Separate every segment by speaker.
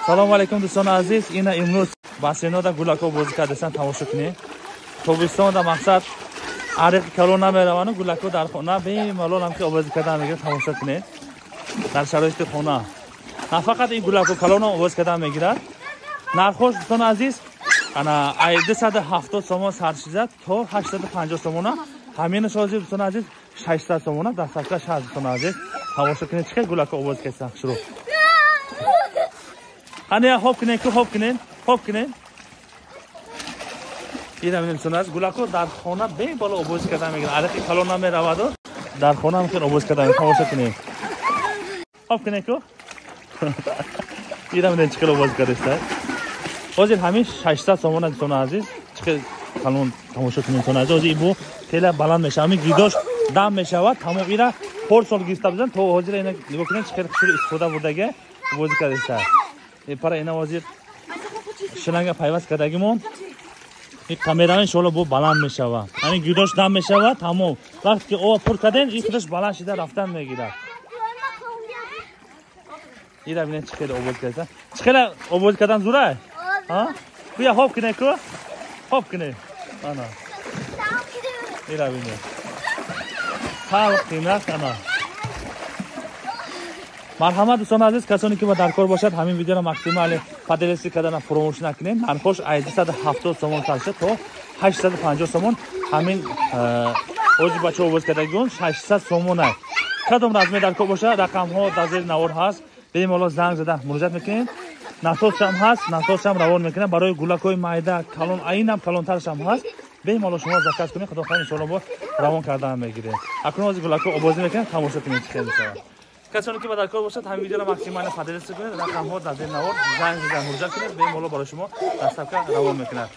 Speaker 1: Салому алейкум, дӯстони азиз. Ина имрӯз бассейнода гулакҳо бозӣ кардасан, тамошо кунед. Тобистонда мақсад ариқи калон намеравану гулакҳо дар хона бемалол ҳам ки овозӣ кардан мегирад, тамошо кунед. Дар шароити хона. На фақат ин гулакҳо, калонам овоз кардан мегирад. Нархош, дӯстони азиз, ана ай 270 сомон сар шизад то 850 сомона. Ҳаминаш ҳозир, дӯстони азиз, 600 сомона доставкаш ҳаст, дӯстони азиз. Тамошо кунед, чӣ хел гулакҳо овоз кардасан шурӯъ. Ҳане хоб кунед, ку хоб кунед, хоб кунед. Ина бинед, дӯстони азиз, гулакҳо дар хона бебало овоз кардан мегирад. Ариқи калон намераваду дар хона ҳам хел овоз кардан, тамошо кунед. Хоб кунед ку. Ина бинед, чӣ хел овоз кардаста. Ҳозир ҳамин 600 сомона, дӯстони азиз, чӣ хел калон, тамошо кунед, дӯстони азиз. Ҳозир бу хеле баланд мешавад. Ҳамин гидош дам мешавад, тамом ира пор сол гирифта бизан то ҳозир ина нигоҳ кунед, чӣ хел хушрӯ истифода бурдаге, бозӣ кардаста. Пара ина ҳозир шланга пайваст кардагимон. Ин камера иншоалло бо баланд мешавад. Ҳамин гидош дам мешавад, тамом. Вақте ки об пур кардем, ин худаш баланд шида рафтан мегирад. Ира бинед, чӣ хеле овоз карда. Чӣ хеле овоз кардан зурай? Ҳа? Бия хоб кунед ку. Хоб кунед. Ана. Ира бинед. Сал қимат ана. Марҳамат, дӯстони азиз, касоне ки ба даркор бошад, ҳамин видеоро максимально поделиться кардана фуромӯш накунед. Нархош аз 270 сомон сар шуд то 850 сомон. Ҳамин ҳозир бачаҳо овоз кардагион 600 сомонай. Кадом размер даркор бошад, рақамҳо дар зери навор ҳаст. Бемалол занг зада муроҷиат мекунед. Насосшам ҳаст, насосшам равон мекунад барои гулакҳои майда, калон, айнам калонтаршам ҳаст. Бемалол шумо заказ кунед, худо хоҳад, иншоалло бо равон кардан мегиред. Акнун ҳозир гулакҳо овозӣ мекунанд, тамошо кунед, чӣ хел мешавад. Касоне ки ба даркор бошад, ҳамин видеоро максимально поделиться кунед, рақамҳо дар зери навор, занг зада муроҷиат кунед, бемалол барои шумо доставка равон мекунад.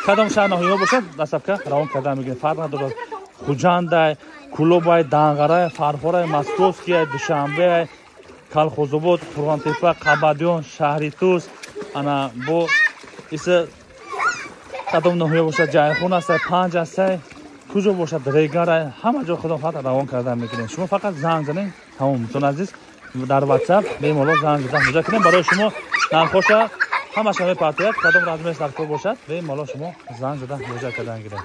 Speaker 1: Кадом шаҳр ноҳияҳо бошад, доставка равон кардан мегиред. Фарқ надорад. Хуҷандай, Кулобай, Данғарай, Фархорай, Московскияй, Душанбеай, Калхозобод, Қурғонтепа, Қабадиён, шаҳри Тус, ана бо иса кадом ноҳия бошад, Ҷайхун астай, Панҷ астай, куҷо бошад, Регарай, ҳама ҷо худо хоҳад равон кардан мекунем. Шумо фақат занг занед, тамом. Дӯстони азиз, дар WhatsApp бемалол занг зада муроҷиат кунед, барои шумо нархоша ҳамаша мепартояд. Кадом размерш даркор бошад, бемалол шумо занг зада муроҷиат кардан гиред.